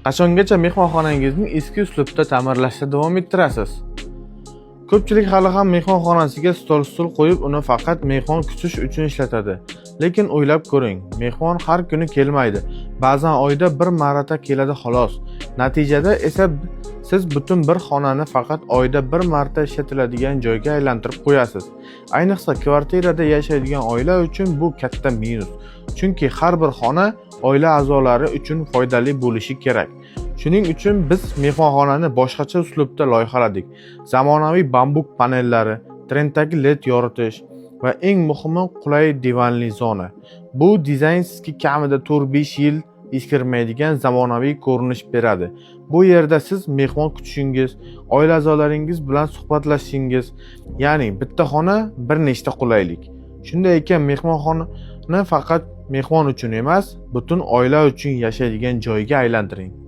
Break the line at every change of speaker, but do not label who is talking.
Qachongacha mehmonxonangizni eski uslubda ta'mirlashda davom ettirasiz? Ko'pchilik hali ham mehmonxonasiga stol, stul qo'yib, uni faqat mehmon kutish uchun ishlatadi. Lekin o'ylab ko'ring, mehmon har kuni kelmaydi. Ba'zan oyda bir marta keladi, xolos. Natijada esa siz butun bir xonani faqat oyda bir marta ishlatiladigan joyga aylantirib qo'yasiz. Ayniqsa kvartirada yashaydigan oila uchun bu katta minus. Chunki har bir xona oila a'zolari uchun foydali bo'lishi kerak. Shuning uchun biz mehmonxonani boshqacha uslubda loyihaladik. Zamonaviy bambuk panellari, trenddagi LED yoritish va eng muhimi, qulay divanli zona. Bu dizayn sizga kamida 4-5 yil eskirmaydigan zamonaviy ko'rinish beradi. Bu yerda siz mehmon kutishingiz, oila a'zolaringiz bilan suhbatlashishingiz, ya'ni bitta xona, bir nechta qulaylik. Shunday ekan, mehmonxonani faqat mehmon uchun emas, butun oila uchun yashaydigan joyga aylantiring.